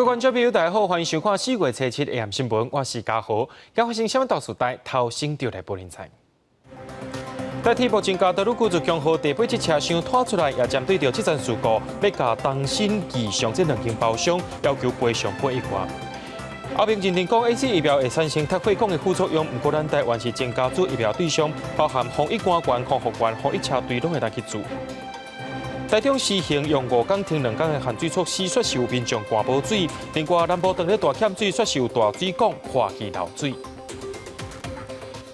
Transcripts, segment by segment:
位觀眾朋友，大家好，歡迎收看4月初七 AM 新聞，我是嘉豪。今發生啥物大事代頭先調來報您知。台鐵目前共多魯閣自強號第八節車廂拖出來，也針對著這樁事故，欲共東新義祥這兩間包商要求賠償8億外。阿明認定講，AZ 疫苗會產生脫血管的副作用，毋過咱台灣是增加注疫苗對象，包含防疫官員、防護員、防疫車隊攏會來去注。台中施行用5工停2工的限水措施，煞是有民眾寒無水；另外南部當咧大欠水，煞是有大水管破去漏水。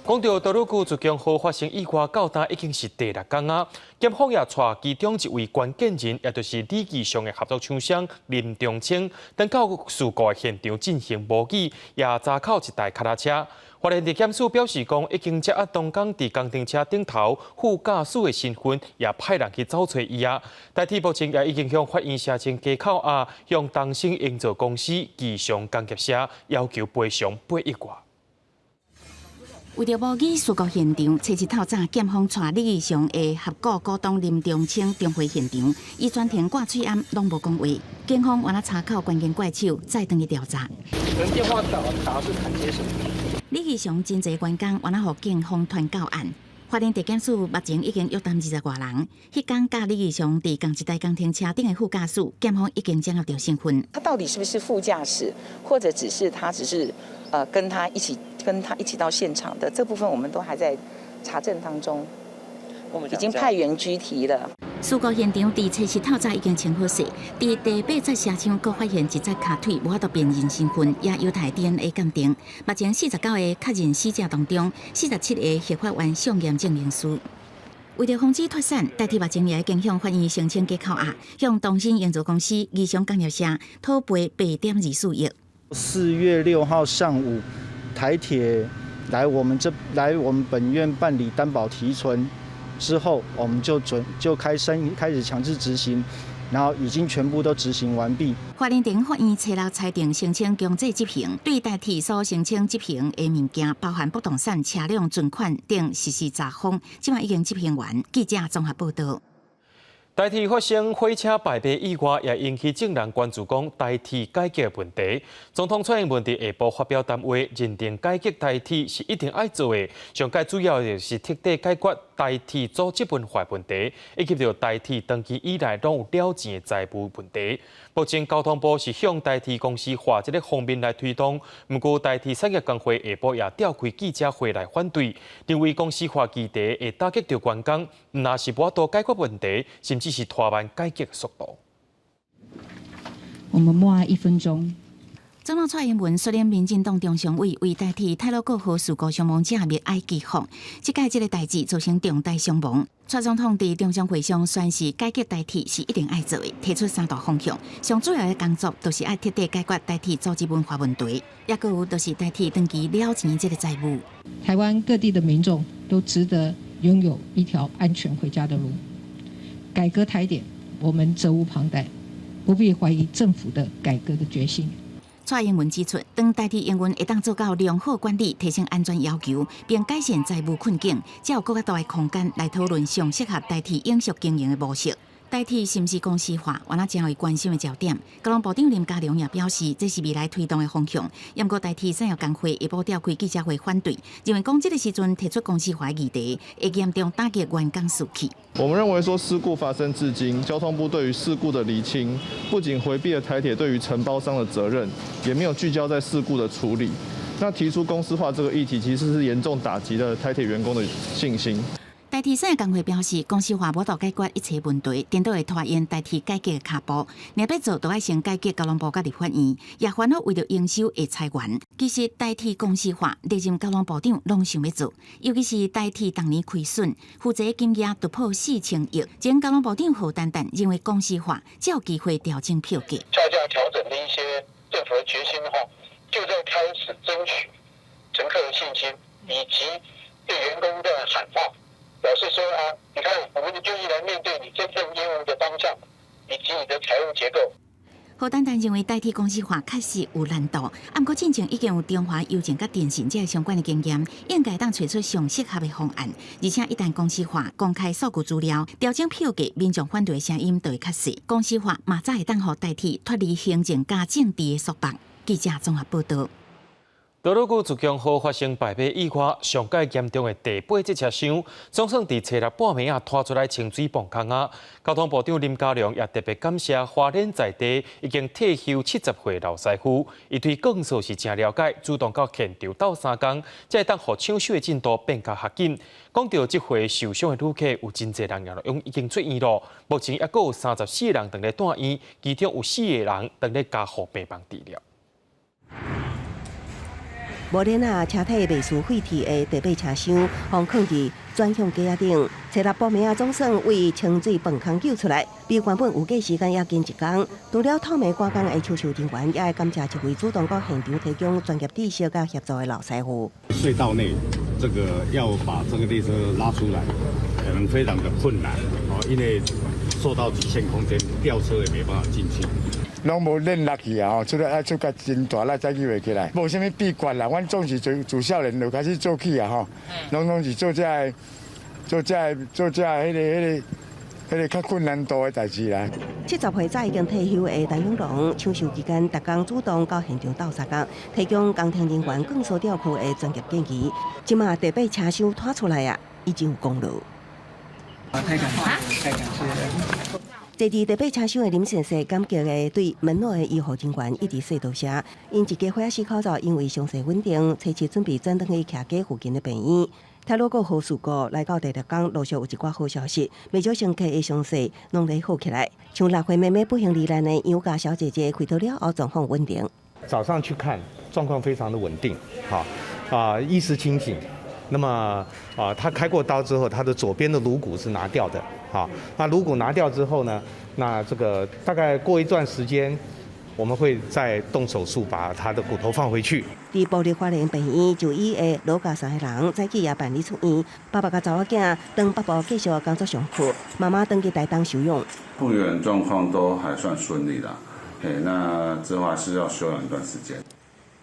講到多魯閣自強號發生意外，到今已經是第六工啊。檢方也帶其中一位關鍵人，也就是李義祥的合作廠商林長青，轉到事故的現場進行目擊，也查扣一台跤踏車。花蓮地檢署表示講，已經接案當工佇工程車頂頭副駕駛的身份，也派人去走揣伊啊。台鐵目前也已經向法院申請加扣押，向東新營造公司、義祥工業社要求賠償8億外。為著模擬事故現場，初七透早，檢方帶李義祥的合股股東林長青重回現場，伊全程掛喙罨，攏無講話。警方猶若查扣關鍵怪手，再轉去調查。電話打打是砍接什麼？李義祥真濟員工，猶若予警方傳到案。花蓮地檢署目前已經約談20外人。彼工佮李義祥佇仝一台工程車頂的副駕駛，檢方已經掌握著身份。他到底是不是副駕駛，或者只是他只是跟他一起到現場的這部分，我們都還在查證當中。已經派員拘提了。事故現場佇初七透早已經清好勢，佇第八節車廂閣發現一節跤腿無法度辨認身份，也有待 DNA 鑑定。目前49個確認死者當中，47個核發完相驗證明書。為著防止脫散，台鐵目前也已經向法院申請加扣押，向東新營造公司、義祥工業社討賠8.24億。 4月6號上午，台鐵來我們本院辦理擔保提存之後，我們就準就開申開始強制執行，然後已經全部都執行完畢。花蓮地法院初六裁定申請強制執行，對台鐵所申請執行的物件，包含不動產、車輛、存款等實施查封，這馬已經執行完。記者綜合報道。台鐵發生火車敗賣意外，也引起眾人關注，講台鐵改革的問題。總統蔡英文佇下晡發表談話，認定改革台鐵是一定愛做的。上蓋主要就是徹底解決台鐵組織文化問題，以及著台鐵長期以來攏有了錢的債務問題。目前交通部是向台鐵公司化這个方面來推動，毋過台鐵產業工會下晡也召開記者會來反對，認為公司化議題會打擊著員工，毋但是無法度解決問題，甚至是拖慢改革速度。我們默哀一分鐘。總統蔡英文率領民進黨中常委為台鐵太魯閣號事故傷亡者默哀祈福。這擺這个代誌造成重大傷亡。蔡總統佇中常會上宣示改革台鐵是一定愛做的，提出三大方向。上主要的工作就是愛徹底解決台鐵組織文化問題，抑閣有就是台鐵長期了錢這个債務。台灣各地的民眾都值得擁有一條安全回家的路。改革台鐵，我們責無旁貸，不必懷疑政府的改革的決心。蔡英文指出，當台鐵營運會當做到良好管理、提升安全要求，並改善債務困境，才有閣較大的空間來討論上適合台鐵永續經營的模式。台鐵是毋是公司化，猶若成為關心的焦點。交通部長林佳龍也表示，這是未來推動的方向。毋過台鐵產業工會下晡召開記者會反對，認為講這个時陣提出公司化議題，會嚴重打擊員工士氣。我們認為說，事故發生至今，交通部對於事故的釐清，不僅迴避了台鐵對於承包商的責任，也沒有聚焦在事故的處理。那提出公司化這個議題，其實是嚴重打擊了台鐵員工的信心。台鐵產業工會表示，公司化無法度解決一切問題，顛倒會拖延台鐵改革的跤步。若欲做，就愛先改革交通部佮立法院，也煩惱為著營收會裁員。其實台鐵公司化，歷任交通部長攏想欲做，尤其是台鐵逐年虧損，負債金額突破4000億。前交通部長何丹丹認為公司化才有機會調整票價。票價調整的一些政府的決心的話，就在開始爭取乘客的信心，以及對員工的喊話。表示說啊，你看，我們願意來面對你真正業務的方向，以及你的財務結構。何丹丹認為台鐵公司化確實有難度，毋過進前已經有中華郵政佮電信這个相關的經驗，應該當揣出上適合的方案。而且一旦公司化，公開數據資料，調整票價，民眾反對的聲音就會較細。公司化嘛才會當予台鐵脫離行政佮政治的束縛。記者綜合報道。多魯閣自強號發生排馬意外，上蓋嚴重的地八節車廂，總算佇初六半暝仔拖出來清水磅空仔。交通部長林佳龍也特別感謝花蓮在地已經退休70歲老師傅，伊對鋼索是誠了解，主動到現場鬥相共，才會當予搶修的進度變較較緊。講到這回受傷的旅客，有真濟人也已經出院咯，目前猶閣有34個人佇咧住院，其中有四個人佇咧加護病房治療。無鏈仔，車體袂輸廢棄的地八車廂，予囥佇轉向架仔頂。初六晡暝仔總算為清水磅空救出來，比原本預計時間猶緊一工。除了透暝趕工的搶修人員，也愛感謝這位主動到現場提供專業知識佮協助的老師傅。隧道內，這個要把這個列車拉出來，可能非常的困難哦，因為受到極限空間，吊車也沒辦法進去。攏無練力去啊！吼，出來愛出甲真大力才救會起來。無啥物秘訣啦，阮總是自自少年就開始做起啊！吼，攏總是做這个、做這个、做這个、彼个、彼个、彼个較困難度的代誌啦。70歲早已經退休的陳永龍，搶修期間，逐工主動到現場鬥相共，提供工程人員鋼索吊扣的專業建議。這馬地八車廂拖出來啊，已經有功勞。太感謝，太感謝了。坐佇地八車廂的林先生感激的對門諾的醫護人員一直說多謝。𪜶一家伙仔四口就因為傷勢穩定，初七準備轉轉去徛家附近的病院。太魯閣號事故來到第六工，陸續有一寡好消息，袂少乘客的傷勢攏咧好起來。像6歲妹妹不幸罹難的楊家小姐姐，開刀了後狀況穩定。早上去看，狀況非常的穩定，好啊，意識清醒。那麼啊，他開過刀之後，他的左邊的顱骨是拿掉的，好，那顱骨拿掉之後呢，那這個大概過一段時間，我們會再動手術把他的骨頭放回去。佇部立花蓮病院就醫的老家三个人，早起也辦理出院。爸爸佮查某囝轉北部繼續工作上課，媽媽轉去台東休養。復原狀況都還算順利啦，嘿，那之後還是要休養一段時間。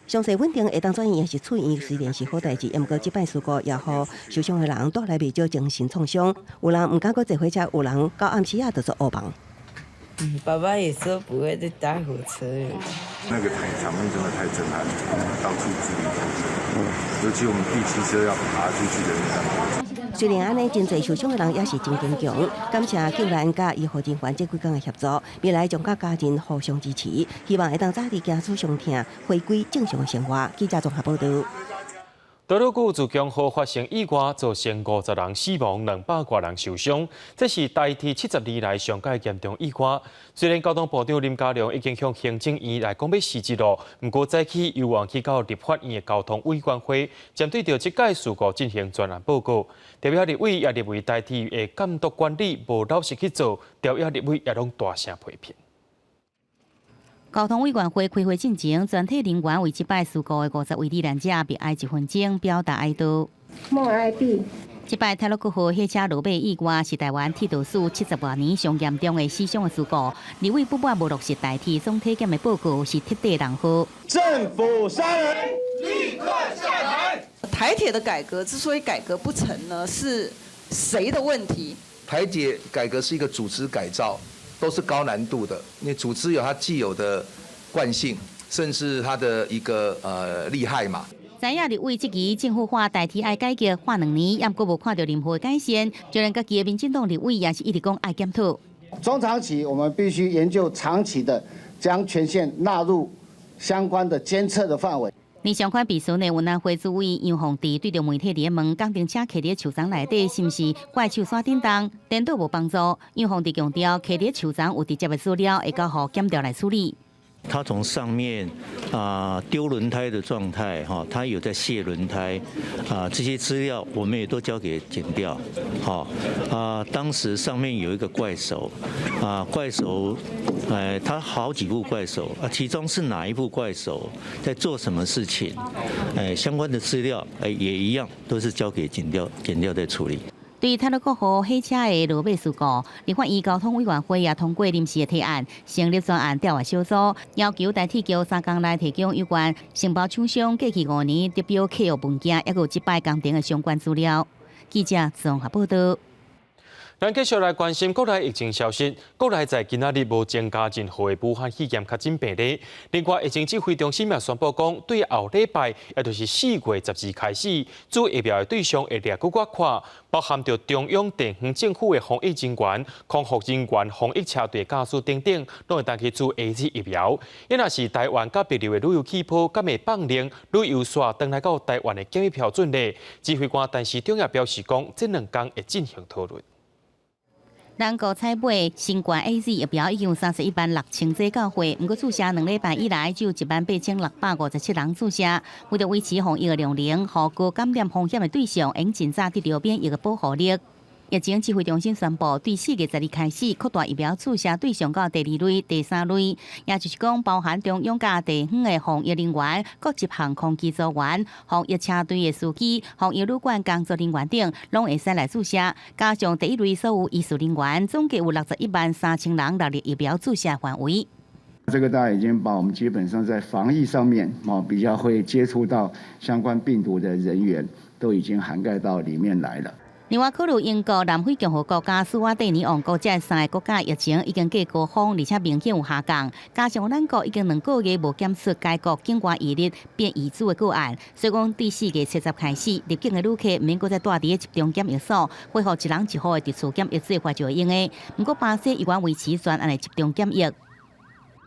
傷勢穩定會當轉院抑是出院，雖然是好代誌，毋過這擺事故也予受傷的人帶來袂少精神創傷。有人毋敢閣坐火車，有人到暗時仔就做烏夢。爸爸也說不會再搭火車了。那個場面真的太震撼，到處支離破碎，尤其我們第七車要爬出去的那段。雖然按呢，真濟受傷的人也是真堅強，感謝救難佮醫護人員這幾工的協助，未來將佮家人互相支持，希望會當早日行出傷痛，回歸正常的生活。記者綜合報道。多魯閣自強號發生意外，造成50人死亡，200外人受傷。這是台鐵72年來上蓋嚴重意外。雖然交通部長林佳龍已經向行政院來講欲辭職囉，毋過早起猶原去到立法院的交通委員會，針對著這擺事故進行專案報告。特別立委也認為台鐵的監督管理無老實去做，朝野立委也攏大聲批評。交通委員會開會進前，全體人員為這擺事故的50位罹難者默哀一分鐘，表達哀悼。默哀畢。這擺太魯閣號火車落馬意外是台灣鐵道史70外年上嚴重的死傷的事故。立委不滿無落實台鐵總體檢的報告是徹底人禍。政府殺人，立刻下台。台鐵的改革之所以改革不成呢，是誰的問題？台鐵改革是一個組織改造。都是高難度的，因為組織有它既有的慣性，甚至它的一個利害嘛。知影立委質疑政府喊台鐵愛改革，喊2年，猶閣無看著任何改善，就連家己的民進黨立委也是一直講愛檢討。中長期我們必須研究長期的將權限納入相關的監測的範圍。連相關秘書的運安會主委楊鳳池對著媒體咧問：工程車卡佇樹叢內底是毋是怪手徙振動？顛倒無幫助。楊鳳池強調，卡佇樹叢有直接的資料，會交予檢調來處理。他從上面啊丟輪胎的狀態，哈，他有在卸輪胎，啊，這些資料我們也都交給檢調，好，啊，當時上面有一個怪手，啊，怪手，哎，他好幾部怪手，啊，其中是哪一部怪手在做什麼事情，哎，相關的資料，哎，也一樣都是交給檢調，檢調在處理。對太魯閣號火車的落尾事故，立法院交通委員會也通過臨時的提案，成立專案調查小組，要求台鐵局3工內提供有關承包廠商過去5年得標契約文件，抑閣有這擺工程的相關資料。記者綜合報道。咱繼續來關心國內疫情消息。國內在今仔日無增加任何的武漢肺炎確診病例。另外，疫情指揮中心也宣布講，對後禮拜，也就是4月12開始，注疫苗的對象會掠閣較闊，包含著中央地方政府的防疫人員、空服人員、防疫車隊駕駛等等，攏會當去注 AZ 疫苗。伊若是台灣佮帛琉的旅遊氣泡，敢會放寬旅遊煞轉來到台灣的檢疫標準咧？指揮官陳時中也表示講，這兩工會進行討論。咱國採買新冠 AZ 疫苗已經有31萬6千劑到貨，毋過注射2禮拜以來，只有18,657人注射。為著維持防疫的量能，予高感染風險的對象，應盡早得著免疫的保護力。疫情指揮中心宣布，對4月12開始擴大疫苗注射對象到第二類、第三類，也就是講包含中央佮地方的防疫人員、各級航空機組員、防疫車隊的司機、防疫旅館工作人員等，攏會使來注射。加上第一類所有醫事人員，總計有61萬3千人納入疫苗注射範圍。這個大概已經把我們基本上在防疫上面，比較會接觸到相關病毒的人員，都已經涵蓋到裡面來了。另外，考慮英國、南非共和國佮史瓦帝尼王國這三个國家疫情已經過高峰，而且明顯有下降。加上咱國已經2個月無檢出該國境外移入變異株的個案，所以講對4月7日開始，入境的旅客毋免閣再蹛佇咧集中檢疫所，恢復一人一戶的特殊檢疫做法就會用的。毋過巴西依然維持全案的集中檢疫。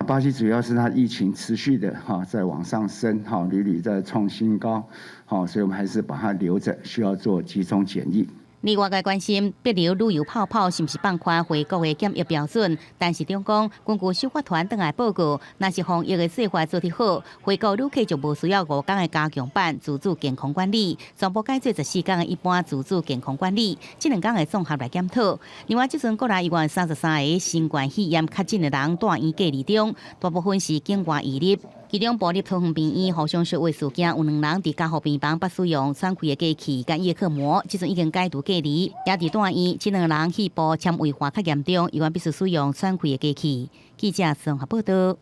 巴西主要是它疫情持續的哈在往上升，哈屢屢在創新高，好，所以我們還是把它留着，需要做集中檢疫。另外，外界關心，帛琉旅遊泡泡是毋是放寬回國的檢疫標準？陳時中講，根據審發團轉來報告，若是防疫的做法做得好，回國旅客就無需要5工的加強版自主健康管理，全部改做14工的一般自主健康管理，這兩工會綜合來檢討。另外，這陣國內有33個新冠肺炎確診的人蹛院隔離中，大部分是境外移入。其中，部立桃園病院互相相話事件，有兩人佇加護病房捌使用喘氣的機器佮葉克膜，這陣已經解除隔離，也佇蹛院。這兩人肺部纖維化較嚴重，依然必須使用喘氣的機器。記者綜合報道。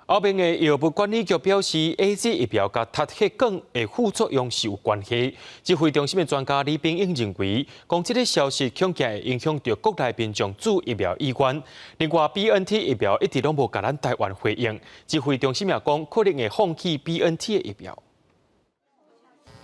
歐盟的藥物管理局表示，AZ 疫苗佮塌血管的副作用是有關係。指揮中心的專家李炳英認為，講這个消息恐驚會影響著國內民眾注疫苗意願。另外，BNT 疫苗一直攏無共咱台灣回應。指揮中心也講，可能會放棄 BNT 的疫苗。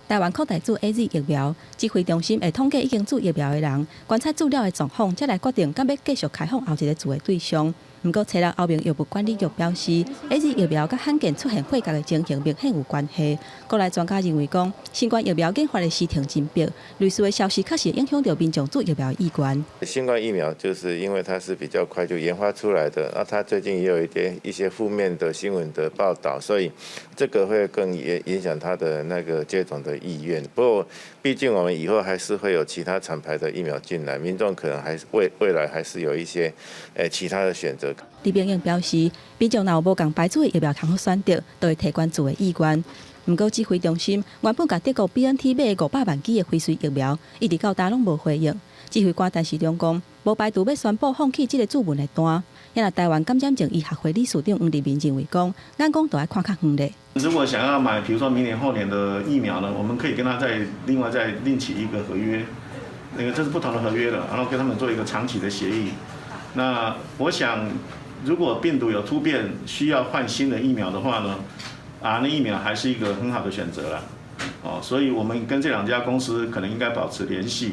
台灣擴大注 AZ 疫苗，指揮中心會統計已經注疫苗的人，觀察注了的狀況，才來決定敢欲繼續開放後一个注的對象。毋過，初六歐盟藥物管理局表示，AZ 疫苗佮罕見出現血結的情形明顯有關係。國內專家認為講，新冠疫苗研發的時程真迫，類似的消息確實影響著民眾注疫苗的意願。新冠疫苗就是因為它是比較快就研發出來的，那它最近也有一點一些負面的新聞的報道，所以這個會更影響它的那個接種的意願。不過，畢竟我們以後還是會有其他廠牌的疫苗進來，民眾可能還是未來還是有一些其他的選擇。李炳英表示，民眾若有無仝牌子的疫苗通好選擇，就會提懸注的意願。毋過指揮中心原本共德國 BNT 買500萬劑的輝瑞疫苗，一直到今攏無回應。指揮官陳時中講，無排除欲宣布放棄這个注文的單。也若台灣感染症醫學會理事長黃立民認為講，眼光都愛看較遠咧。如果想要買，比如說明年後年的疫苗呢，我們可以跟他再另外再另起一個合約，那個這是不同的合約了，然後跟他們做一個長期的協議。那我想，如果病毒有突變，需要換新的疫苗的話呢，RNA 疫苗還是一個很好的選擇啦。哦，所以我們跟這兩家公司可能應該保持聯繫。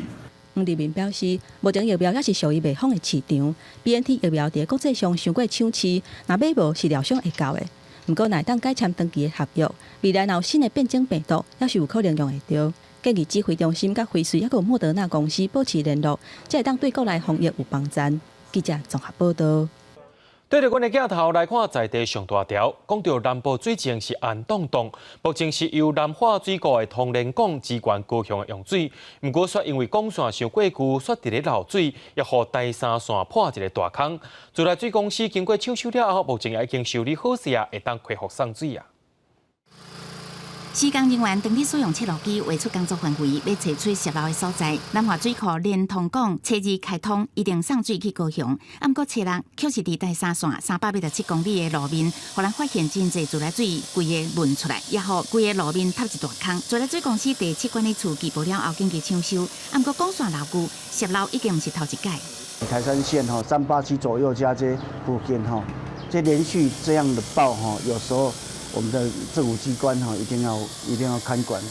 黃立民表示，目前疫苗猶是屬於未放的市場，BNT 疫苗佇國際上傷過搶市，若買無是料想會到的。毋過，若會當改簽長期的合約，未來若有新的變種病毒，猶是有可能用會著。建議指揮中心佮輝瑞猶閣有莫德納公司保持聯絡，才會當對國內防疫有幫助。記者綜合報道。對著阮的鏡頭來看，在地上大條，講著南部水情是紅當當，目前是由南化水庫的通連港支援高雄的用水，毋過煞因為管線傷過舊，煞佇咧漏水，也予台三線破一个大空。自來水公司經過搶修了後，目前也已經修理好勢啊，會當恢復送水啊。施工人員當日使用測路機畫出工作範圍，欲揣出洩漏的所在。南華水庫連通管初二開通，一定送水去高雄。啊，毋過初六卻是佇台三線317公里的路面，予人發現真濟自來水規个汶出來，也予規个路面塌一大空。自來水公司第七管理處拒報了後緊急搶修，啊，毋過管線老舊，洩漏已經毋是頭一擺。台三線吼387左右加這附近吼，這連續這樣的爆吼，有時候。我們的政府機關哈，一定要看管。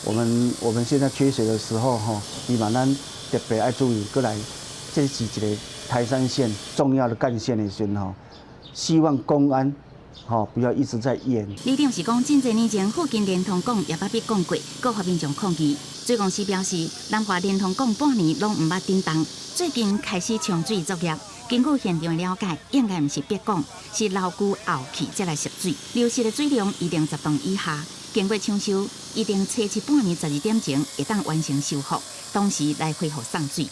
我們現在缺水的時候哈，起碼咱特別愛注意過來，這是一个台三線重要的幹線的時陣吼，希望公安吼不要一直在演。里長是講，真濟年前附近連通管也捌被講過，閣予民眾抗議。水公司表示，南華連通管半年攏毋捌振動，最近開始沖水作業。根據現場的了解，應該毋是煏管，是樓渠漚去才來洩水。流失的水量一定10噸以下。經過搶修，一定初七半暝12點鐘會當完成修復，同時來恢復送水。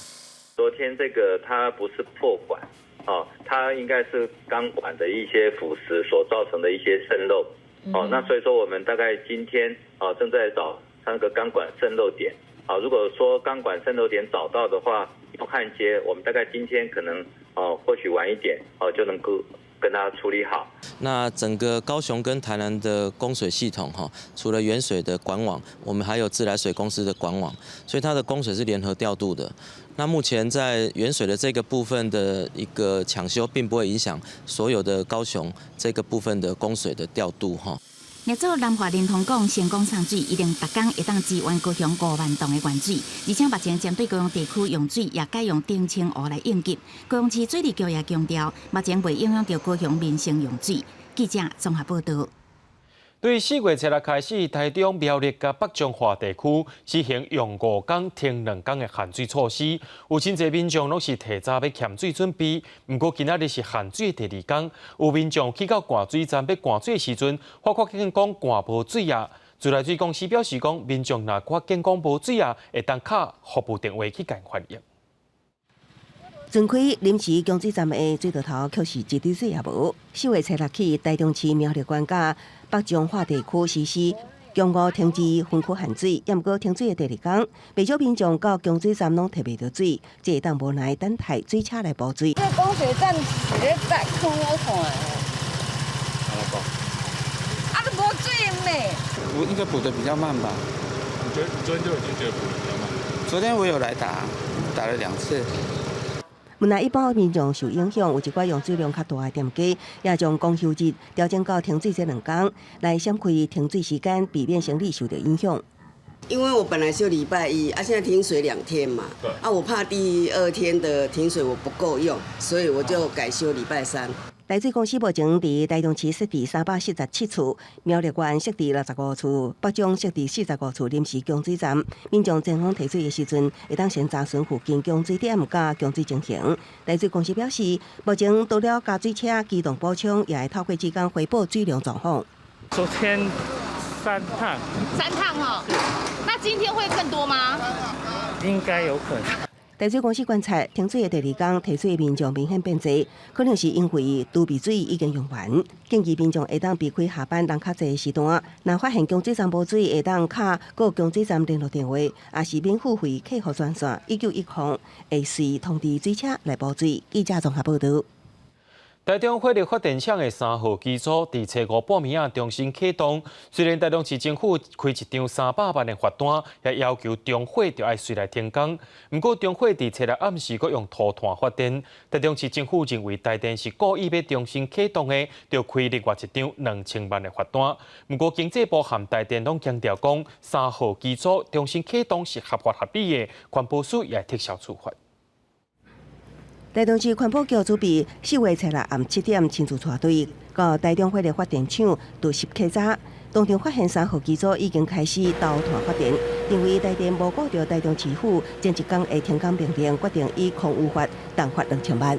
昨天這個它不是破管，哦，它應該是鋼管的一些腐蝕所造成的一些滲漏，哦，那所以說我們大概今天哦正在找那個鋼管滲漏點，啊，如果說鋼管滲漏點找到的話，用焊接，我們大概今天可能哦或許晚一點哦就能夠跟它處理好。那整個高雄跟台南的供水系統哈，除了原水的管網，我們還有自來水公司的管網，所以它的供水是聯合調度的。那目前在原水的這個部分的一個搶修，並不會影響所有的高雄這個部分的供水的調度哈。若做南華連通管成功送水，一定逐工會當支援高雄5萬噸的原水，而且目前針對高雄地區用水也改用澄清湖來應急。高雄市水利局也強調，目前袂影響著高雄民生用水。記者綜合報導。對4月初六開始，台中苗栗佮北彰化地區實行用5工停2工的限水措施，有真濟民眾攏是提早欲欠水準備。毋過今仔日是限水的第二工，有民眾去到灌水站欲灌水的時陣，發覺見講灌無水啊！自來水公司表示講，民眾若看見講無水啊，會當敲服務電話去共反映。全開臨時供水站的水道頭，卻是一滴水也無。4月初六起，台中市苗栗縣佮北彰化地區實施供五停二分區限水，也毋過停水的第二工，袂少民眾到供水站攏提袂著水，這會當無奈等待水車來補水。這供水站是咧在坑我看的。啊，都無水咩？補應該補得比較慢吧？你覺得你昨天就已經覺得補得比較慢？昨天我有來打，打了2次。無奈一般民眾受影響，有一寡用水量較大的店家，也將公休日調整到停水這2工，來閃開停水時間，避免生理受著影響。因為我本來就禮拜一，啊，現在停水2天嘛，啊，我怕第二天的停水我不夠用，所以我就改休禮拜三。台水公司目前佇台中市設置347處，苗栗縣設置65處，北彰設置45處臨時供水站。民眾前往提水的時陣，會當先查詢附近供水點佮供水情形。台水公司表示，目前除了加水車機動補充，也會透過志工回報水量狀況。昨天三趟，三趟哦，那今天會更多嗎？應該有可能。台水公司觀察停水的第二工，提水的民眾明顯變濟，可能是因為儲備水已經用完。建議民眾會當避開下班人較濟的時段，若發現供水站無水，會當敲各供水站聯絡電話，抑是免付費客服專線1910，會隨通知水車來補水。記者綜合報導。台中火力發電廠的3號機組佇初五半暝仔重新啟動。雖然台中市政府開一張300萬的罰單，也要求中火著愛隨來停工。毋過中火佇初六暗時閣用塗炭發電。台中市政府認為台電是故意欲重新啟動的，就開另外一張2000萬的罰單。毋過經濟部和台電攏強調講，3號機組重新啟動是合法合理的，環保署也會撤銷處罰。台中市環保局準備4月初六暗7點親自帶隊到台中火力發電廠突襲稽查，當場發現3號機組已經開始投炭發電，認為台電無顧著台中市府前一工的停工命令，決定以空污罰重罰2000萬。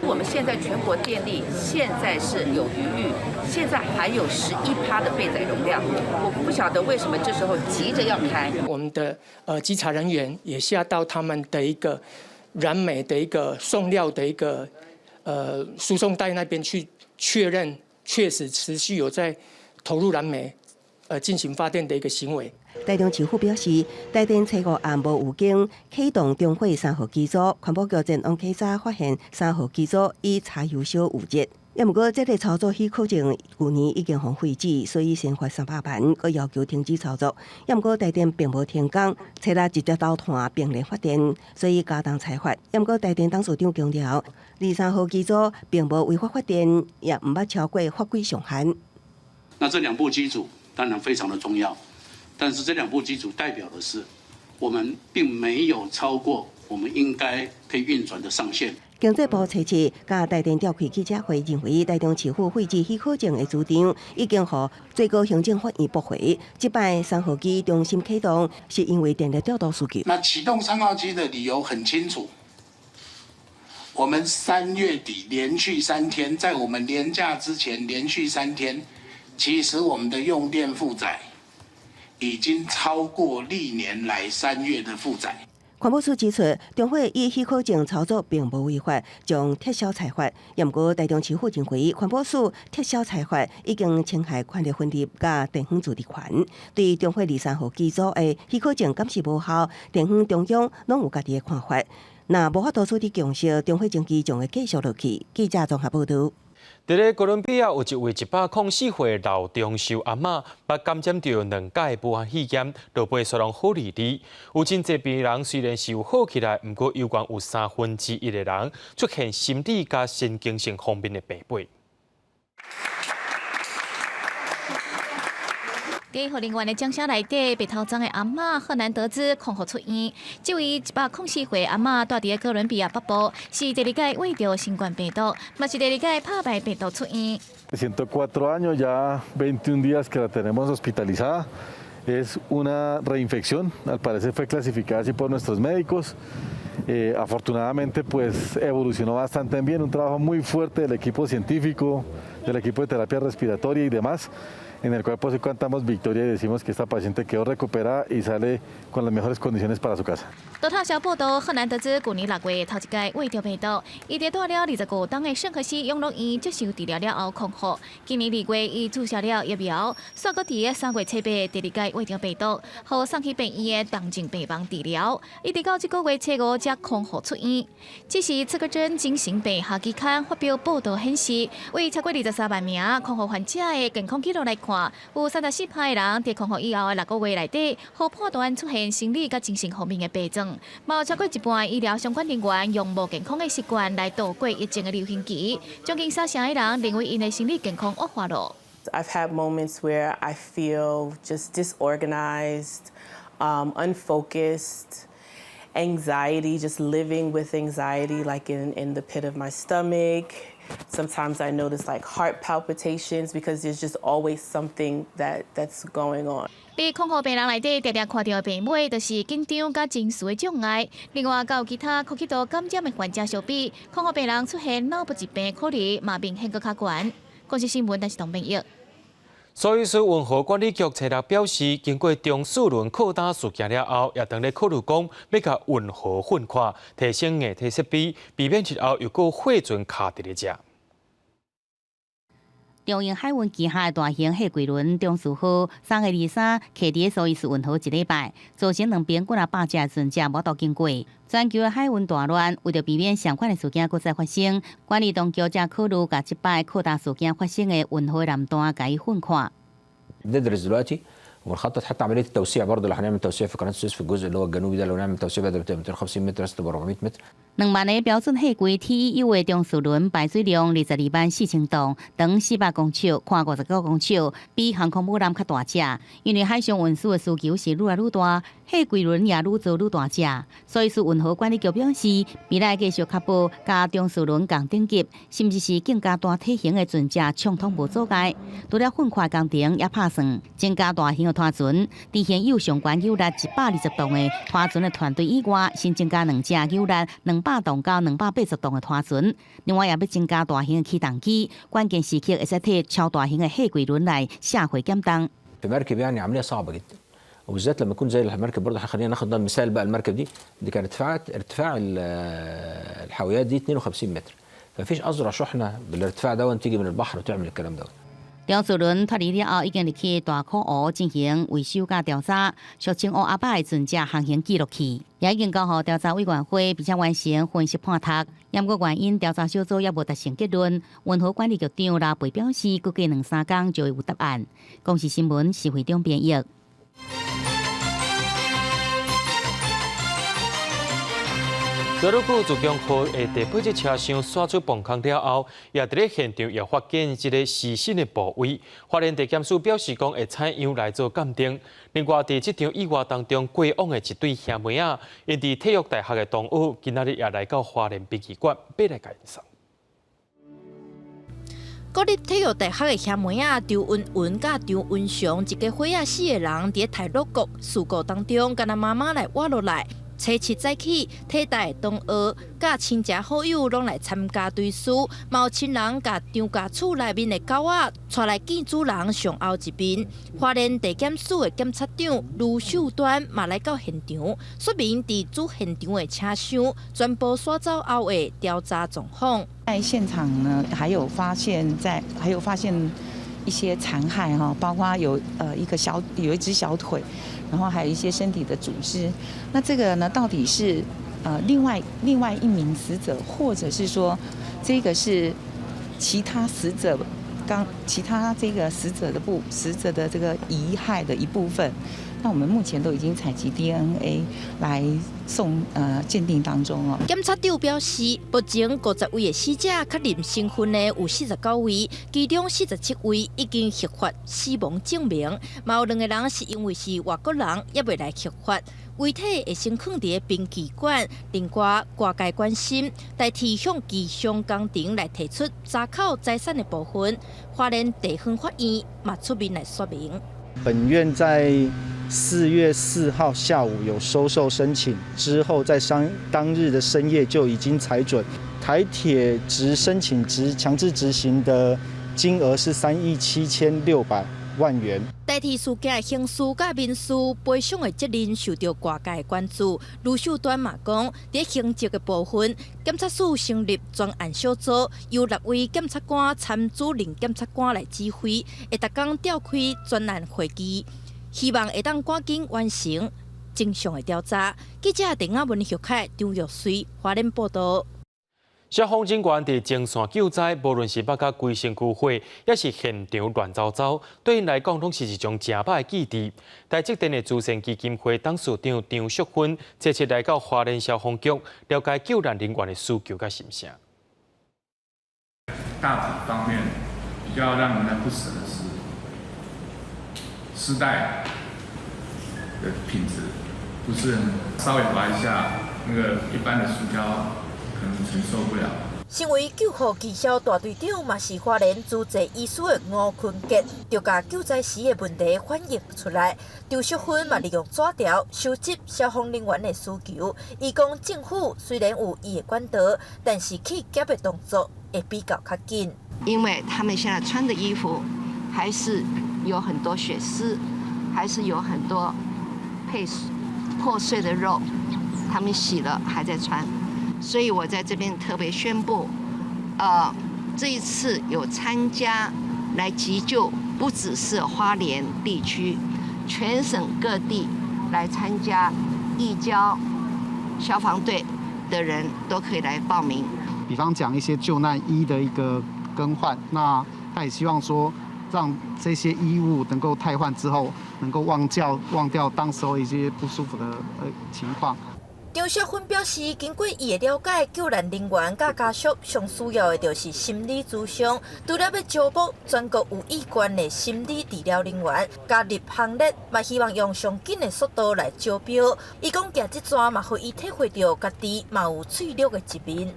我們現在全國電力現在是有餘裕，現在還有11趴的備載容量，我不曉得為什麼這時候急着要開。我們的稽查人員也下到他們的一個燃煤的一個送料的一個輸送帶那邊去確認，確實持續有在投入燃煤，進行發電的一個行為。台中市府表示，台電初五暗無預警啟動中火三號機組，環保局前往稽查發現三號機組以柴油燒有熱。也毋過，這个操作許可證舊年已經予廢止，所以先罰300萬，閣要求停止操作。也毋過台電並無停工，初六直接投炭並聯發電，所以加重裁罰。也毋過台電董事長強調，二三號機組並無違法發電，也毋捌超過法規上限。那這兩部機組當然非常的重要，但是這兩部機組代表的是，我們並沒有超過我們應該可以運轉的上限。經濟部初七佮台電召開記者會，認為台中市府廢止許可證的主張已經予最高行政法院駁回。這擺三號機重新啟動，是因為電力調度需求。那啟動三號機的理由很清楚，我們3月底連續三天，在我們連假之前連續三天，其實我們的用電負載已經超過歷年來3月的負載。環保署指出，中火依許可證操作並無違法，將撤銷裁罰。也毋過，台中市府認為環保署撤銷裁罰已經侵害權力分立佮地方自治權。對中火二三號機組的許可證敢是無效，地方中央攏有家己的看法。若無法度取得共識，中火爭議將會繼續落去。記者綜合報導。佇咧哥倫比亞有一位104歲老長壽阿嬤，捌感染著兩擺武漢肺炎，落尾煞攏好離離。有真濟病人雖然是有好起來，毋過猶原有1/3的人出現心理佮神經性方面的病變。佇醫護人員的掌聲內底，白頭鬃的阿嬤赫南德茲康復出院。這位104歲阿嬤蹛佇哥倫比亞北部，是第二擺罹著新冠病毒，嘛是第二擺拍敗病毒出院。 104 años, ya 21 días que la tenemos hospitalizada. Es una reinfección, al parecer fue clasificada así por nuestros médicos. Afortunadamente, pues evolucionó bastante bien, un trabajo muy fuerte del equipo científico, del equipo de terapia respiratoria y demás, en el cual pues hoy cantamos victoria y decimos que esta paciente quedó recuperada y sale con las mejores condiciones para su casa. 路透社報導，赫南德茲舊年6月頭一擺罹著病毒，伊佇蹛了25冬的聖荷西養老院接受治療了後康復。今年2月，伊注射了疫苗，煞閣佇3月初八第二擺罹著病毒，予送去病院的重症病房治療。一直到這個月初五才康復出院。這是刺骨針精神病學期刊發表報導顯示，為超過23萬名康復患者的健康記錄來看，有34%的人佇康復以後的6個月內底，予判斷出現心理佮精神方面的病症。嘛有超過一半醫療相關人員用無健康的習慣來度過疫情的流行期，將近三成的人認為𪜶的心理健康惡化了。 I've had moments where I feel just disorganized, unfocused, anxiety, just living with anxiety, like in the pit of my stomach. Sometimes I notice like heart palpitations because there's just always something that's going on. 佇康復病人內底，常常看著的病尾，就是緊張佮情緒的障礙。另外，佮有其他呼吸道感染的患者相比，康復病人出現腦部疾病可能嘛明顯閣較懸。公視新聞，但是董編譯。蘇伊士運河管理局初六表示，經過中四輪擴大事件了後，也當咧考慮講欲共運河訓闊，提升硬體設備，避免日後又閣貨船卡佇咧遮。長榮海運旗下的大型貨櫃輪中樹號3月23卡佇蘇伊士運河一禮拜，造成兩邊幾若百隻船隻無度經過。全球的海運大亂，為著避免相款的事件閣再發生，管理當局才考慮共這擺擴大事件發生的運河南段共伊訓闊。 ندرس دلوقتي ونخطط حتى عمليه التوسيع برضه لو هنعمل توسيع في قناه السويس في الجزء اللي هو الجنوبي ده لو نعمل توسيع بدل 250 متر بس تبقى 400 متر. 2萬个標準貨櫃 TEU 的中四輪排水量22萬4千噸，長400公尺，寬59公尺，比航空母艦較大隻。因為海上運輸的需求是愈來愈大，貨櫃輪也愈做愈大隻。蘇伊士運河管理局表示，未來繼續確保佮中四輪仝等級，甚至是更加大體型的船隻暢通無阻礙。除了訓闊工程，也拍算增加大型的拖船，佇現有上懸扭力120噸的拖船的團隊以外，新增加兩隻扭力200噸到280噸的拖船。另外，也欲增加大型的起重機，關鍵時刻會使提超大型的貨櫃輪來卸貨減重。 في مركب يعني عمليه صعبه جدا وبالذات لما يكون زي المركب برضه احنا خلينا ناخد مثال بقى المركب دي دي كان ارتفاع الحاويات دي 52 متر فمفيش اذرع شحنه بالارتفاع ده تيجي من البحر وتعمل الكلام ده. 張樹倫脫離了後，已經入去大箍湖進行維修佮調查，俗稱烏阿伯的船隻航行記錄器，也已經交予調查委員會，並且完成分析判讀。毋過原因調查小組猶無達成結論。運河管理局長拉貝表示，估計兩三工就會有答案。公視新聞施惠中編譯。多倫古自強號的第八節車廂徙出磅空了後，也佇咧現場也發現一個屍身的部位。花蓮地檢署表示講會採樣來做鑑定。另外，佇這場意外當中過往的一對兄妹仔，𪜶佇體育大學的同學，今仔日也來到花蓮殯儀館，欲來共𪜶送。國立體育大學的兄妹仔張文文佮張文祥，一家伙仔四个人佇咧太魯閣事故當中，敢若媽媽來活落來。初七早起，體大同學佮親戚好友攏來參加追思，嘛有親人共張家厝內面的狗仔帶來見主人上後一面。花蓮地檢署的檢察長盧秀端嘛來到現場，說明佇主現場的車廂全部徙走後的調查狀況。在現場呢，還有發現在，還有發現一些殘骸哈，包括有一個小有一隻小腿。然後還有一些身體的組織，那這個呢，到底是另外一名死者，或者是說這個是其他死者剛其他這個死者的部死者的這個遺骸的一部分？那我們目前都已經採集 DNA 來送鑑定當中哦。檢察長表示，目前50位的死者確認身份的有49位，其中47位已經核發死亡證明，嘛有兩個人是因為是外國人，猶未來核發。遺體會先囥佇殯儀館，另外外界關心台鐵向機場工程來提出查扣財產的部分，花蓮地方法院嘛出面來說明。本院在4月4號下午有收受申請之後，在當日的深夜就已經裁准台鐵執申請執強制執行的金額是3億7600萬元。台鐵事件的刑事佮民事賠償的責任受著外界的關注。盧秀端嘛講，佇刑責的部分，檢察署成立專案小組，由六位檢察官參主任檢察官來指揮，會逐工召開專案會議，希望會當趕緊完成真相的調查。記者鄧亞文、許凱、張玉穗，花蓮報導。消防人員佇前線救災，無論是捌共規身軀火，抑是現場亂糟糟，對𪜶來講，攏是一種誠歹的記憶。台積電的慈善基金會董事長張淑芬，這次來到花蓮消防局，了解救難人員的需求佮心聲。大體方面比較讓人家不捨的是，絲帶的品質不是很，稍微劃一下，那個一般的塑膠可能承受不了。身為救護義消大隊長，嘛是花蓮主治醫師的吳坤傑，就共救災時的問題反映出來。張淑芬嘛利用紙條收集消防人員的需求。伊講政府雖然有伊的管道，但是去夾的動作會比較較緊。因為他們現在穿的衣服還是有很多血絲，還是有很多配破碎的肉，他們洗了還在穿。所以我在這邊特別宣布，這一次有參加來急救，不只是花蓮地區，全省各地來參加義消消防隊的人都可以來報名。比方講一些救難衣的一個更換，那他也希望說，讓這些衣物能夠汰換之後，能夠忘掉當時候一些不舒服的情況。張淑芬表示，經過伊的了解，救難人員佮家屬上需要的就是心理諮商。除了欲招募全國有意願的心理治療人員加入行列，嘛希望用上緊的速度來招標。伊講，行這逝嘛，予伊體會著家己嘛有脆弱的一面。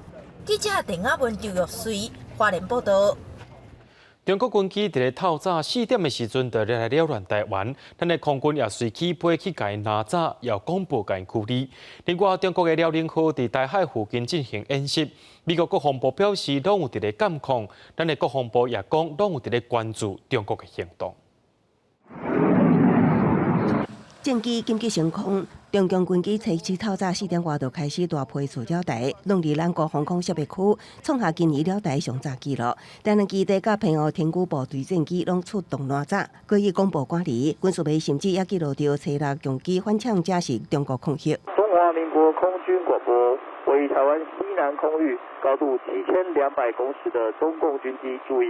記者鄧亞文、張玉穗，花蓮報導。中國軍機佇咧透早4點的時陣，就來擾亂台灣，咱的空軍也隨起飛去共𪜶拿走，也廣播共𪜶驅離。另外，中國的遼寧號佇台海附近進行演習，美國國防部表示攏有佇咧監控，咱的國防部也講攏有佇咧關注中國的行動。戰機緊急升空，中共軍機初七透早4點外就開始大批騷擾台，攏佇咱國防空識別區創下今年了台上早紀錄。台南基地佮澎湖天龜部對戰機攏出動爛早，過去廣播管理，軍事媒甚至也記錄著初六共機反搶這是中國空域。中華民國空軍廣播，位於臺灣西南空域，高度7200公尺的中共軍機，注意，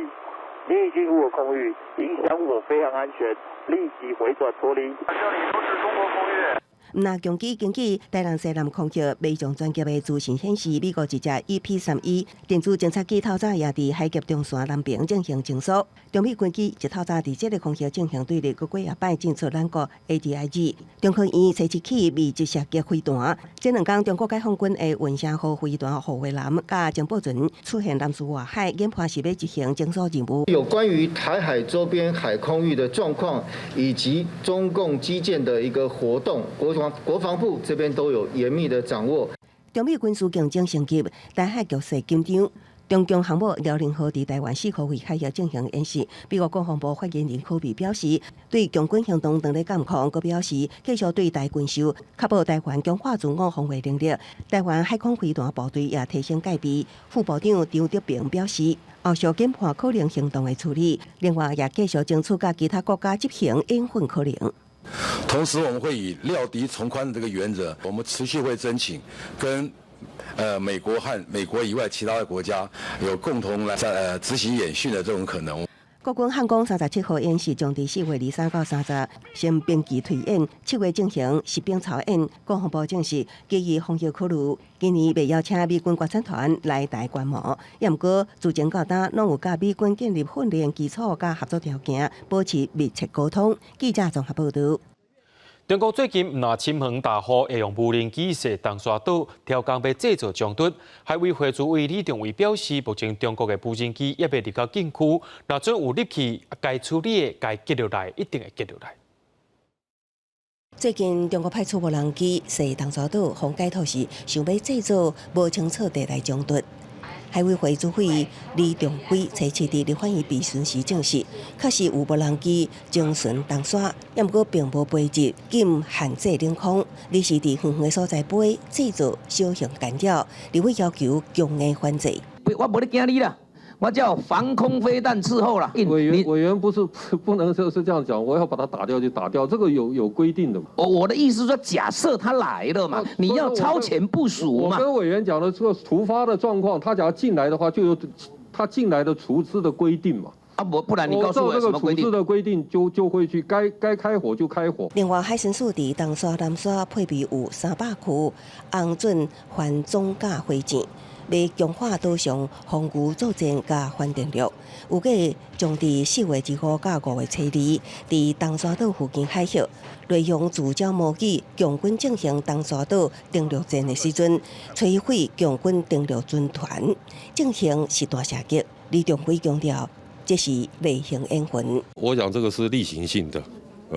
你已進入我空域，影響我飛航安全，立即回轉脫離。這裡都是中國空域。毋但共機根據台南西南空域迷上專業的資訊顯示，美國一隻 EP-3E 電子偵察機透早也佇海峽中線南邊進行偵搜。中美軍機一透早佇這个空域進行對立，閣幾仔擺進出咱國 ADIZ。中科院初七起密集射擊飛彈，這兩工中國解放軍的雲霄號飛彈護衛艦佮情報船出現南蘇外海，研判是欲執行偵搜任務。有關於台海周邊海空域的狀況，以及中共機艦的一個活動，國防部這邊都有嚴密的掌握。中美軍事競爭升級，台海局勢緊張。中共航母遼寧號佇台灣四箍圍海域進行演習。美國國防部發言人柯比表示，對共軍行動當咧監控，閣表示繼續對台軍售，確保台灣強化自我防衛能力。台灣海空飛彈部隊也提升戒備。副部長張德平表示，後續研判可能行動的處理，另外也繼續爭取佮其他國家執行演訓可能。同時，我們會以料敵從寬的這個原則，我們持續會申請跟美國和美國以外其他的國家有共同來執行演訓的這種可能。國軍漢光37號演習將佇4月23到30先兵棋推演，7月進行實兵操演。國防部證實，基於防疫考慮，今年袂邀請美軍觀察團來台觀摩。也毋過，自前到今攏有佮美軍建立訓練基礎佮合作條件，保持密切溝通。記者綜合報導。中國最近毋但侵衡大雨，會用無人機射東沙島，刁工欲製造衝突。海委會主委李仲偉表示，目前中國的無人機猶未入到禁區，若準有入去，該處理的、該擊落來，一定會擊落來。最近中國派出無人機射東沙島，予解讀是想欲製造無清楚地帶衝突。海委會主委李仲輝初七佇立法院備詢時證實，確實有無人機偵巡東沙，也毋過並無飛入禁限制領空，而是佇遠遠的所在飛，製造小型干擾。立委要求強硬反制。我無咧驚你啦，我叫防空飛彈伺候啦。委員不是不能就是這樣講，我要把它打掉就打掉，這個有規定的嘛。我的意思說，假設他來了嘛，你要超前部署嘛。我跟委員講的這個突發的狀況，他假如進來的話，就有他進來的處置的規定嘛。啊，不然你告訴我什麼規定？處置的規定就會去該開火就開火。另外，海巡署佇東沙、南沙配備有300顆紅準反裝甲火箭。欲強化島上防禦作戰佮反登陸，預計將佇4月25到5月初二，佇東沙島附近海域，利用自走模擬共軍進行東沙島登陸戰的時陣，摧毀共軍登陸軍團，進行實彈射擊。李仲輝強調，這是例行演訓。我想這個是例行性的，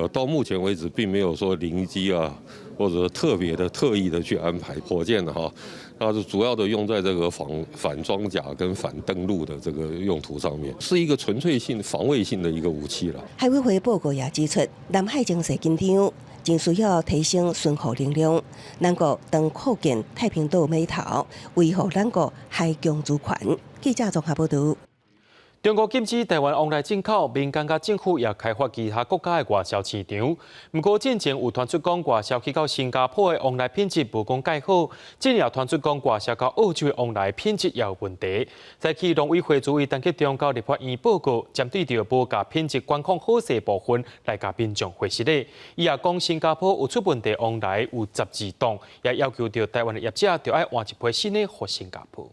到目前為止並沒有說臨機啊，或者特別的特意的去安排火箭的哈。它是主要的用在這個反裝甲跟反登陸的這個用途上面，是一個純粹性防衛性的一個武器了。海委會報告也指出，南海情勢緊張，真需要提升巡護能量。咱國當擴建太平島碼頭，維護咱國海疆主權。記者綜合報導。中國禁止台灣旺來進口，民間佮政府也開發其他國家的外銷市場。毋過進前有傳出講外銷去到新加坡的旺來品質無講蓋好，進而傳出講外銷到澳洲的旺來品質也有問題。早起農委會主委陳吉仲到立法院報告，針對著無共品質管控好勢部分來共民眾回釋咧。伊也講新加坡有出問題旺來有12檔，也要求著台灣的業者著愛換一批新的予新加坡。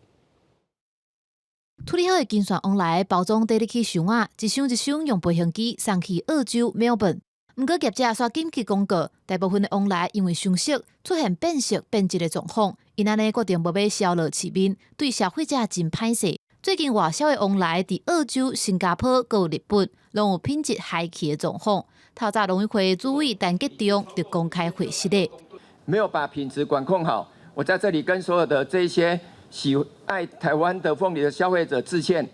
處理好的金線旺來包裝帶入去箱仔，一箱一箱用飛行機送去澳洲墨爾本。毋過業者煞緊急公告，大部分的旺來因為傷熟出現變色變質的狀況，𪜶按呢決定無欲銷落市面，對消費者真歹勢。最近外銷的旺來佇澳洲、新加坡、閣有日本，攏有品質害去的狀況。透早農委會主委陳吉仲就公開回釋咧，沒有把品質管控好，我在這裡跟所有的這些喜愛台灣的鳳梨的消費者致歉。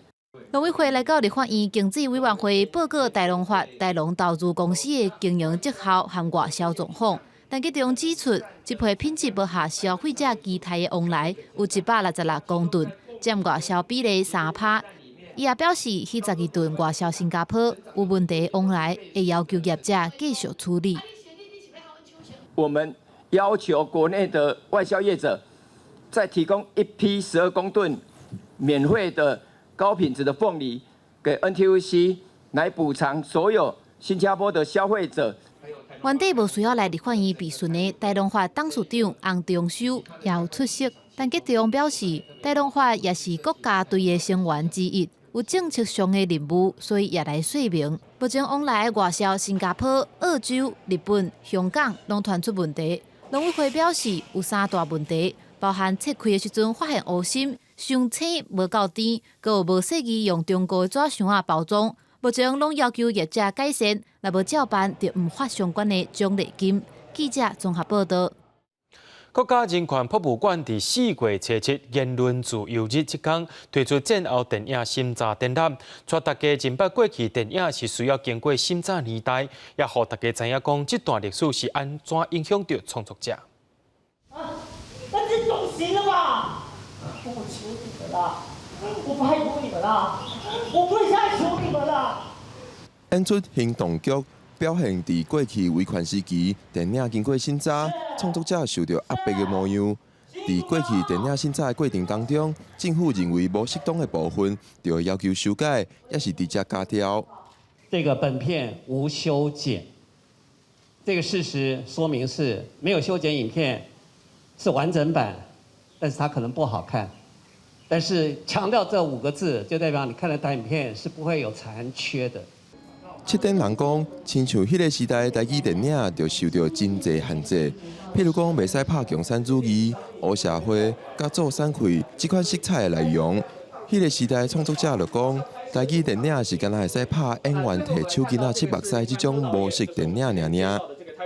農委會來到立法院經濟委員會報告大農發、大農投資公司的經營績效和外銷狀況。陳吉仲指出，這批品質無合消費者期待的旺梨有166公噸，佔外銷比例3%。伊也表示，彼12噸外銷新加坡有問題的旺梨，會要求業者繼續處理。我們要求國內的外銷業者再提供一批12公噸免費的高品質的鳳梨給 NTUC 來補償所有新加坡的消費者。原底無需要來立法院備詢的大龍發董事長洪中修也有出席，陳吉仲表示，大龍發也是國家隊的成員之一，有政策上的任務，所以也來說明。目前旺梨外銷新加坡、澳洲、日本、香港，攏傳出問題。農委會表示有三大問題，包含切開的時陣發現烏心、傷青無夠甜，閣有無細緻用中國紙箱仔包裝。目前攏要求業者改善，若無照辦，就毋發相關的獎勵金。記者綜合報道。國家人權博物館佇4月初7言論自由日這工推出戰後電影審查展覽，帶大家認捌過去電影是需要經過審查年代，也予大家知影講這段歷史是按怎影響著創作者。啊，那這總行了吧？我求你們了，我拜託你們了，我跪下求你們了。演出行動劇表現佇過去威權時期，電影經過審查，創作者受著壓迫的模樣。佇過去電影審查的過程當中，政府認為無適當的部分，就會要求修改，抑是直接加掉。這個本片無修剪，這個事實說明是沒有修剪影片是完整版，但是它可能不好看。但是強調這五個字，就代表你看的短片是不會有殘缺的。策展人講，親像彼个時代台語電影就受著真濟限制，譬如講袂使拍共產主義、黑社會、佮做散開這款色彩的內容。彼个時代創作者就講，台語電影是敢若會使拍演員提手巾仔拭目屎這種模式電影爾爾。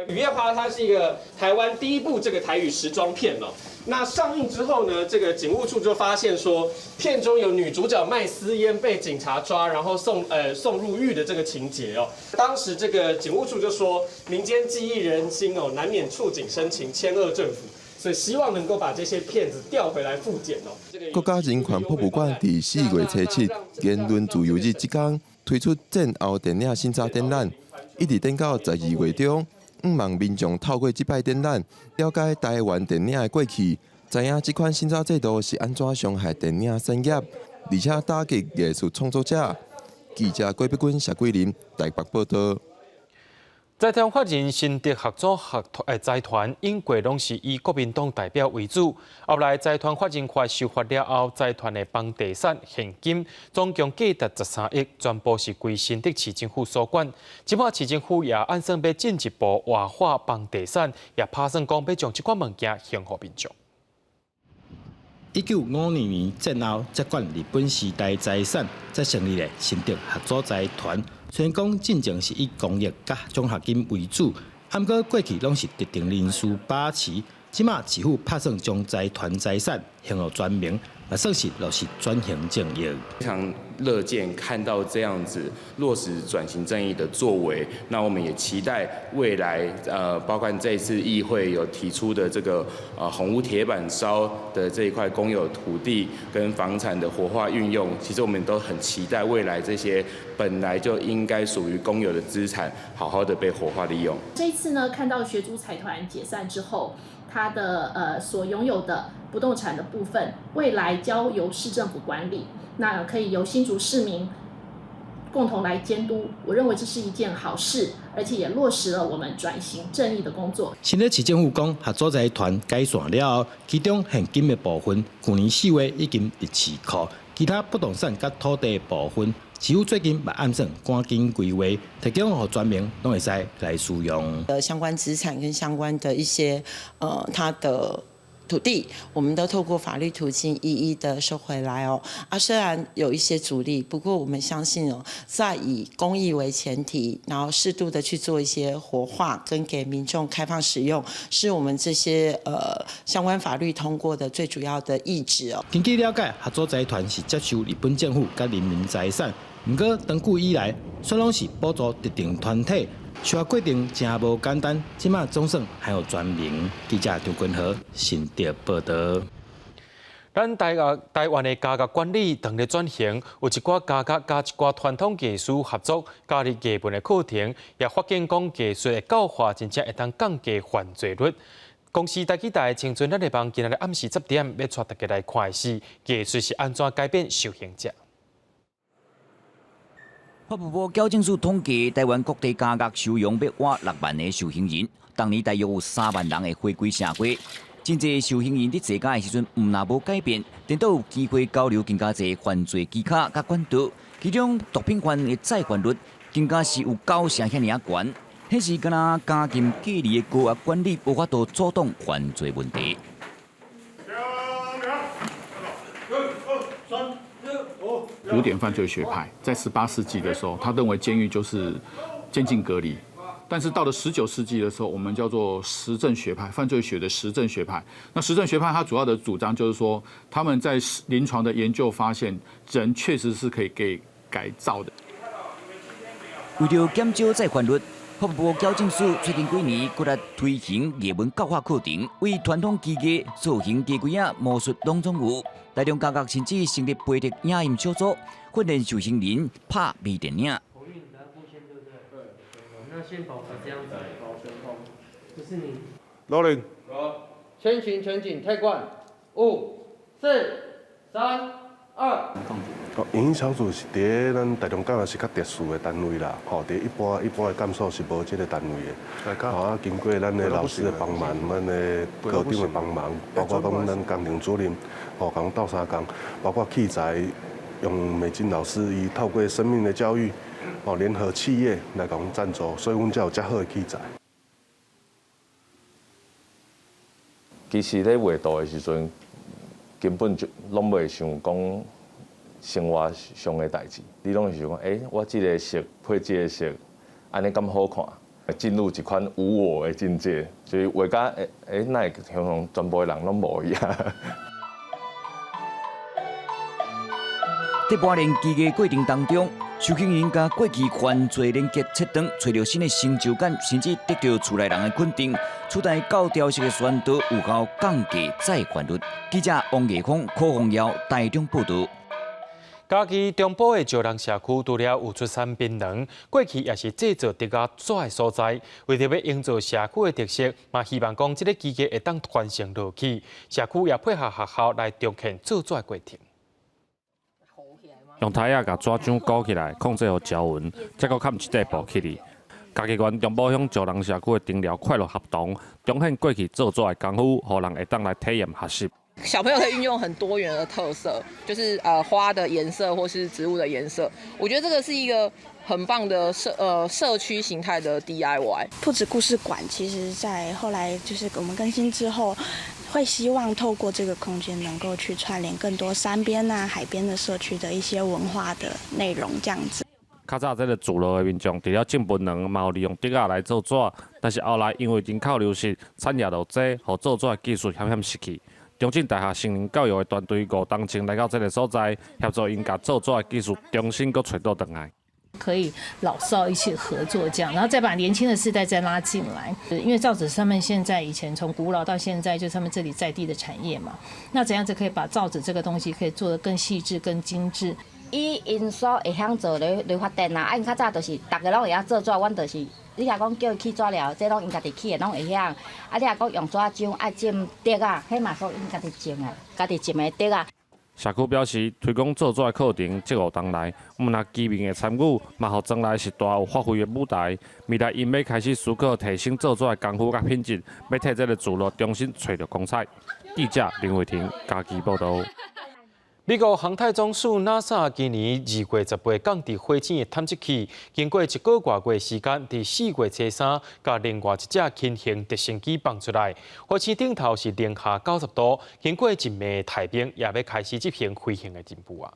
雨夜花它是一個台灣第一部這個台語時裝片哦。那上映之後呢，這個警務處就發現說，片中有女主角賣私菸被警察抓，然後送入獄的這個情節哦。當時這個警務處就說，民間記憶人心哦，難免觸景生情，牽惡政府，所以希望能夠把這些片子調回來復檢哦。國家人權博物館佇4月初7言論自由日這工推出戰後電影審查展覽，一直展到12月中。向望民眾透過這擺展覽，了解台灣電影的過去，知影這款審查制度是按怎傷害電影產業，而且打擊藝術創作者。記者郭碧君、謝桂林台北報道。在台灣法人新竹學組學財團，永過攏是以國民黨代表為主。後來財團法人法修法了後，財團的房地產現金總共價值13億，全部是歸新竹市政府所管。這擺市政府也按算欲進一步活化房地產，也拍算講欲將這款物件還予民眾。1952年戰後接管日本時代財產，才成立的新竹合組財團。雖然講進前是以公益佮獎學金為主，毋過過去攏是特定人士把持。這馬市府拍算將財團財產還予全民，嘛算是落實轉型正義。非常樂見看到這樣子落實轉型正義的作為，那我們也期待未來，包括這次議會有提出的這個紅屋鐵板燒的這一塊公有土地跟房產的活化運用，其實我們都很期待未來這些本來就應該屬於公有的資產，好好的被活化利用。這一次呢，看到學組財團解散之後，他的所擁有的不動產的部分，未來交由市政府管理，那可以由新竹市民共同來監督。我認為這是一件好事，而且也落實了我們轉型正義的工作。新竹市政府講，合組財團解散了後，其中現金的部分，去年4月已經入市庫，其他不動產佮土地的部分，市府最近嘛按算趕緊規劃，提供予全民攏會使來使用。相關資產跟相關的一些它的土地，我們都透過法律途徑一一的收回來哦。啊，雖然有一些阻力，不過我們相信哦，在以公益為前提，然後適度的去做一些活化，跟給民眾開放使用，是我們這些相關法律通過的最主要的意志哦。根據了解，合組財團是接受日本政府佮人民財產，毋過長久以來，煞攏是補助特定團體。修過程真無簡單，這馬總算還有全名。記者張君和新竹報導。咱台台灣的監獄管理當咧轉型，有一寡監獄佮一寡傳統藝術合作，加入藝文的課程，也發現講藝術的教化真正會當降低犯罪率。公視台語台青春咱的夢，今仔日暗時10點，欲帶大家來看的是藝術是按怎改變受刑者。法務部矯正署統計，台灣各地監獄收容欲倚6萬个受刑人，當年大約有3萬人會回歸社會。真濟受刑人佇坐監的時陣，毋若無改變，顛倒有機會交流更加濟犯罪技巧佮管道，其中毒品犯的再犯率更加是有9成遐爾仔懸，顯示敢若監禁隔離的高壓管理無法度阻擋犯罪問題。古典犯罪學派在18世紀的時候，他認為監獄就是監禁隔離。但是到了19世紀的時候，我們叫做實證學派，犯罪學的實證學派。那實證學派它主要的主張就是說，他們在臨床的研究發現，人確實是可以給改造的。為著減少再犯率，法務部矯正署最近幾年閣來推行藝文教化課程，為傳統技藝、造型、雞規仔、魔術攏總有。台中監獄甚至成立培力影音小組，訓練受刑人拍微電影。那先保持這樣子，保全空，就是你。羅琳。全勤全景退冠，五、四、三、二。哦，影音小組是佇咱台中監獄是較特殊的單位啦，吼，佇一般的監所是無這個單位的。吼啊，經過咱的老師的幫忙，咱的科長的幫忙，包括講咱工程主任，吼，共鬥相共，包括器材，用美金老師伊透過生命的教育。哦，聯合企業來共贊助，所以阮才有遮好的器材。其實咧畫圖的時陣，根本就攏袂想講生活上的代誌，你攏是想講，欸，我這个色配這个色，按呢敢好看？進入一款無我的境界，所以畫甲欸欸，哪會像全部的人攏無一樣。佇鍛鍊技藝過程當中，受刑人佮過去犯罪連結切斷，揣著新的成就感，甚至得著厝內人的肯定。取代教條式的宣導，有效降低再犯率。記者王藝峰、柯宏耀台中報導。嘉義中部的石人社區，除了有出產檳榔，過去也是製造竹仔紙的所在。為著欲營造社區的特色，嘛希望講這个技藝會當傳承落去。社區也配合學校來重建做紙的過程。用台仔共紙漿裹起來，控制予均勻，才閣崁一塊布起去。嘉義縣中埔鄉石人社區的藤寮快樂學堂，重現過去做紙的功夫，予人會當來體驗學習。小朋友可以運用很多元的特色，就是花的顏色或是植物的顏色，我覺得這個是一個很棒的社區形態的 DIY。朴子故事館其實在後來就是我們更新之後，會希望透過這個空間能夠去串聯更多山邊啊、海邊的社區的一些文化的內容，這樣子。較早這个聚落的民眾，除了種檳榔，嘛有利用竹仔來做紙，但是後來因為人口流失、產業落濟，予做紙的技術險險失去。中正大學成人教育的團隊5冬前來到這个所在，協助𪜶共做紙的技術重新閣揣倒轉來。可以老少一起合作這樣，然後再把年輕的世代再拉進來。因為造紙他們現在以前從古老到現在，就是他們這裡在地的產業嘛。那怎樣子可以把造紙這個東西可以做得更細緻、更精緻？伊𪜶所會曉做咧咧發展啊，啊𪜶較早就是逐个攏會曉做紙，阮就是你若講叫伊起紙料，這攏𪜶家己起的，攏會曉。啊，你若講用紙漿愛種竹仔，彼嘛屬𪜶家己種的，家己種的竹仔。社區表示，推廣做紙的課程，這5冬來，毋但居民會參與，嘛予將來世代有發揮的舞台。未來𪜶欲開始思考提升做紙的功夫佮品質，欲替這个聚落重新揣著光彩。記者林慧婷嘉義報導。美國航太總署 NASA 今年2月18降佇火星的探測器，經過一個外月時間，佇4月初3，共另外一隻輕型直升機放出來。火星頂頭是零下90度，經過一暝太冰，也欲開始執行飛行的任務啊。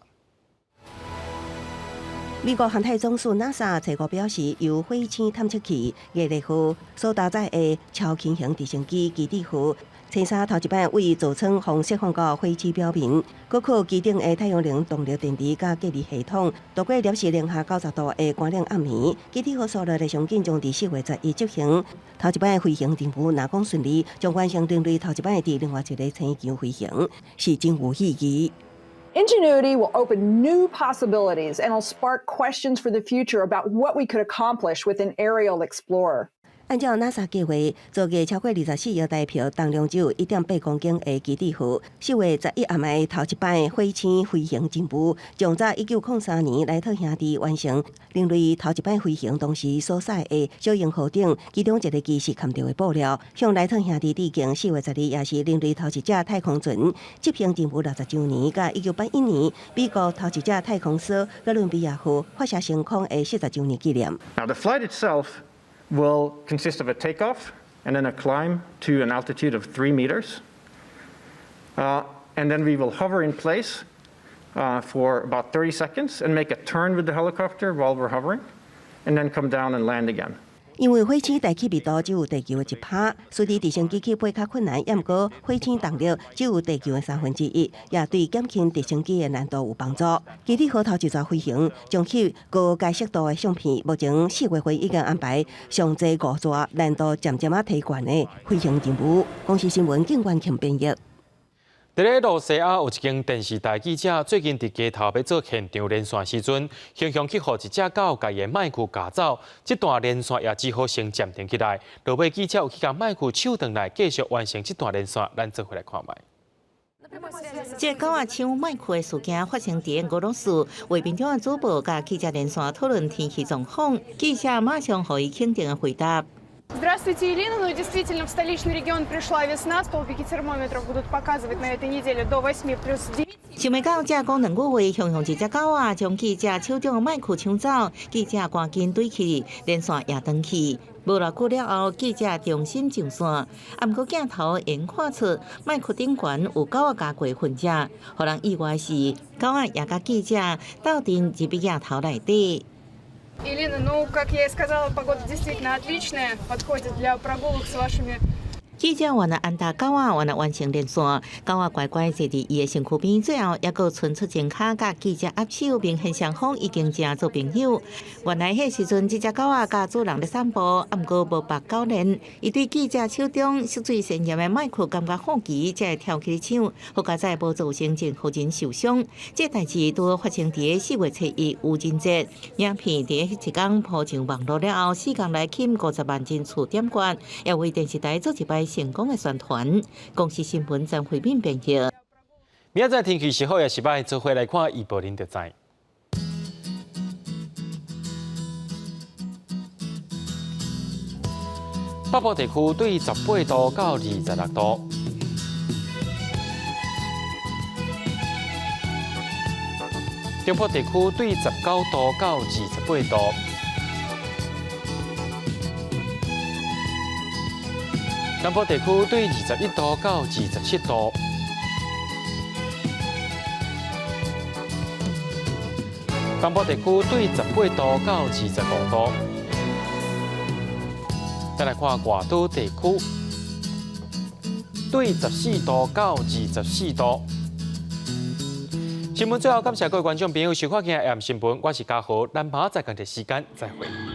美國航太總署 NASA 初五表示，由火星探測器毅力號所搭載的超輕型直升機基地號。初三頭一擺對座艙予釋放到火星表面，閣靠機頂的太陽能動力電池佮隔離系統，度過攝氏零下90度的寒冷暗暝。基地號梭羅的上緊將佇4月11執行頭一擺飛行任務，若講順利，將完成人類頭一擺佇另外一個星球飛行，是真有意義。 Ingenuity will open new possibilities and will spark questions for the future about what we could accomplish with an aerial explorer. 按照 NASA 計劃，造價超過24億台幣，重量只有1.8公斤的基地號，4月11暗暝頭一擺火星飛行任務，將早1903年萊特兄弟完成人類頭一擺飛行當時所使的小鷹號頂，其中一个機是崁著的布料，向萊特兄弟致敬。4月12也是人類頭一隻太空船執行任務60週年，佮1981年美國頭一隻太空梭哥倫比亞號發射升空的40週年紀念。 Now the flight itself will consist of a takeoff and then a climb to an altitude of 3 meters. And then we will hover in place for about 30 seconds and make a turn with the helicopter while we're hovering, and then come down and land again. 因為火星大氣密度只有地球的1%，所以直升機起飛較困難。毋過火星動力只有地球的1/3，也對減輕直升機的難度有幫助。基地號頭一逝飛行將翕高解析度的相片，目前4月份已經安排上濟五逝難度漸漸仔提懸的飛行任務。公視新聞景元慶編譯。佇咧露西亞有一間電視台記者，最近佇街頭欲做現場連線時陣，雄雄去予一隻狗共伊的麥克咬走，這段連線也只好先暫停起來。落尾記者有去共麥克搶轉來，繼續完成這段連線，咱做伙來看覓。這個狗仔搶麥克的事件發生佇俄羅斯，畫面中的主播佮記者連線討論天氣狀況，記者馬上予伊肯定的回答。 Здравствуйте, Елена. Ну, действительно, в столичный регион пришла весна. Столбики термометров будут показывать на этой неделе до 8 плюс 9. 想袂到，這講兩句話，雄雄一隻狗仔將記者手中的麥克搶走，記者趕緊對去，連線也斷去。無偌久了後，記者重新上線，啊，毋過鏡頭會看出麥克頂懸有狗仔咬過痕跡。予人意外是，狗仔也佮記者鬥陣入去鏡頭內底。 Елена, ну, как я и сказала, погода действительно отличная, подходит для прогулок с вашими 記者原來安搭狗仔，原來完成連線，狗仔乖乖坐佇伊的身軀邊，最後猶閣伸出前跤佮記者握手，明顯雙方已經成做朋友。原來彼時陣，這隻狗仔佮主人咧散步，啊，毋過無縛狗鏈，伊對記者手中色水鮮豔的麥克感覺好奇，才會跳起來搶，好佳哉無造成任何人受傷。這代誌拄發生佇4月初1愚人節，影片佇彼一工鋪上網路了後，四工內吸50萬人次點閱，也為電視台做一擺成功的宣傳。公視新聞曾慧敏編譯。明仔載天氣是好抑是䆀，做伙來看預報恁就知。北部地區對18度到26度，中部地區對19度到28度。南部地區對21度到27度，東部地區對18度到25度。再來看外島地區，對14度到24度。新聞最後感謝各位觀眾朋友收看今日的新聞，我是嘉豪，咱明仔載仝個時間再會。